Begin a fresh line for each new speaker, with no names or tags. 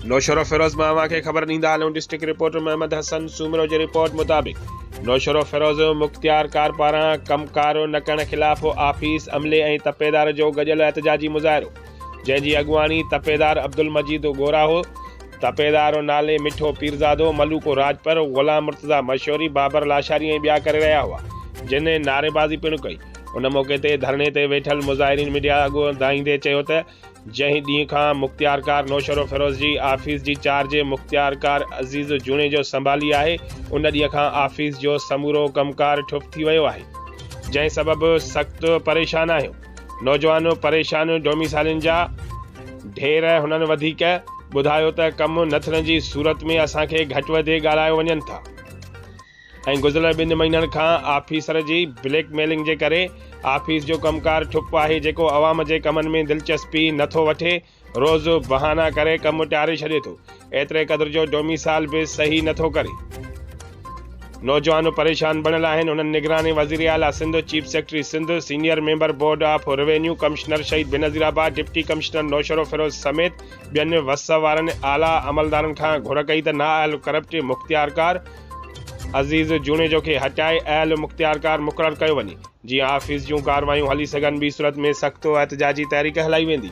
نوشهروفيروز مان اوهان کي خبر ڏيندا هلون ڊسٽرڪٽ رپورٽر محمد حسن سومرو جي رپورٽ مطابق نوشهروفيروز مختيار ڪار پاران ڪم ڪار نه ڪرڻ خلاف آفيس عملي ۽ تپيدار جو گڏيل احتجاجي مظاهرو جنهن جي اڳواڻي تپيدار عبدالمجيد ڳوراهو، تپيدار نالي مٺو پيرزادو، ملوڪو راڄپر، غلام مرتضيٰ مشوري، بابر لاشاري ۽ ٻيا ڪري رهيا هئا جن نعريبازي پڻ ڪئي ان موقعي تي ڌرڻي تي ويٺل مظاهرين ميڊيا اڳ دانهيندي چيو ته جنهن ڏينهن کان مختيارڪار نوشهروفيروز جي آفيس جي چارج مختيارڪار عزيز جوڻيجو سنڀالي آهي ان ڏينهن کان آفيس جو سمورو ڪم ڪار ٺپ ٿي ويو آهي جنهن سبب سخت پريشان آهيون نوجوان پريشان ڊوميسائلن جا ڍير هنن وڌيڪ ٻڌايو ته ڪم نه ٿيڻ جي صورت ۾ اسان کي گهٽ وڌ ڳالهايو وڃن ٿا. ۽ گذريل ٻن مهينن کان آفيسر جي بليڪ ميلنگ جي ڪري آفيس جو ڪم ڪار ٺپ آهي جيڪو عوام جي ڪمن ۾ دلچسپي نه ٿو وٺي روز بهانا ڪري ڪم ٽاري ڇڏي ٿو ايتري قدر جو ڊوميسائل به صحيح نه ٿو ڪري نوجوان پريشان بڻيل آهن انهن نگراني وزير اعليٰ Sindh chief secretary Sindh senior member board of revenue commissioner Shaheed Benazirabad deputy commissioner Naushahro Feroze سميت ٻين وس وارن اعليٰ عملدارن کان گهر ڪئي ته نااهل ڪرپٽ مختيارڪار عزيز جوڻيجو کي هٽائي اهل مختيارڪار مقرر ڪيو وڃي جيئن آفيس جون ڪارروايون هلي سگهن ٻي صورت ۾ سخت احتجاجي تحريڪ هلائي ويندي.